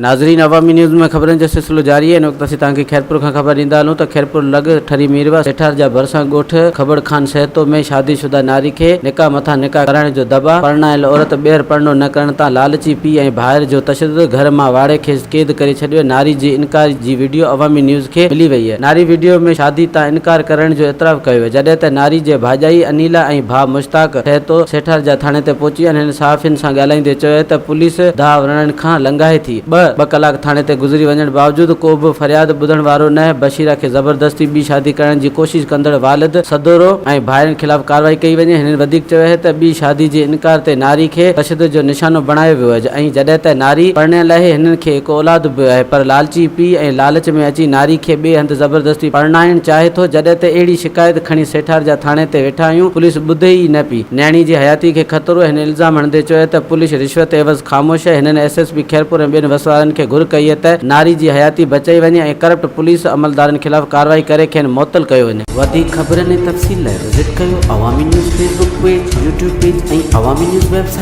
ناظرين عوامي نيوز ۾ خبرن جو سلسلو جاري آهي ان وقت اسين توهان کي خيرپور کان خبر ڏيندا هلون ته خيرپور لڳ ٺري ميرواهه سيٺار جا ڀرسان ڳوٺ کٻڙ خان سهتو ۾ شادي شده ناري کي نڪاح مٿان نڪاح ڪرائڻ جو دٻاء، پرڻايل عورت ٻيهر پرڻو نه ڪرڻ تان لالچي پيء ۽ ڀائر جو تشدد، گهر مان واڙي کيس قيد ڪري ڇڏيو، ناري جي انڪار جي وڊيو عوامي نيوز کي ملي وئي، ناري وڊيو ۾ شادي تان انڪار ڪرڻ جو اعتراف ڪيو ويو، جڏهن ته ناري جي ڀاڄائي انيلا ۽ ڀاء مشتاق سهتو سيٺار جا ٿاڻي تي پهچي انهن صحافين سان ڳالهائيندي چيو ته پوليس داء رڻن کان لنگهائي ٿي. ٻه، ٻه ڪلاڪ ٿاڻي تي گذري وڃڻ باوجود ڪو به فرياد ٻڌڻ وارو نه، بشيره کي زبردستي ٻي شادي ڪرڻ جي ڪوشش ڪندڙ والد سدورو ۽ ڀائرن خلاف ڪارروائي ڪئي وڃي، هنن وڌيڪ چيو آهي ته ٻي شادي جي انڪار تي ناري کي تشدد جو نشانو بڻايو ويو آهي ۽ جڏهن ته ناري پرڻيل آهي هنن کي هڪ اولاد به آهي پر لالچي پيء ۽ لالچ ۾ اچي ناري کي ٻئي هنڌ زبردستي پرڻائڻ چاهي ٿو جڏهن ته اهڙي شڪايت کڻي سيٺار جا ٿاڻي تي ويٺا آهيون پوليس ٻڌي ئي نه پئي. نياڻي جي حياتي کي خطرو، هن الزام هڻندي چيو ته پوليس رشوت عيوض خاموش آهي، هنن ايس ايس پي خيرپور ۽ ٻين وس وارن کي گهر ڪئي ته ناري جي حياتي بچائي وڃي ۽ ڪرپٽ پوليس عملدارن خلاف ڪارروائي ڪري کين معطل ڪيو وڃي. وڌيڪ خبرن ۽ تفصيل لاء وزٽ ڪيو Awami news Facebook page, YouTube page ۽ Awami news website.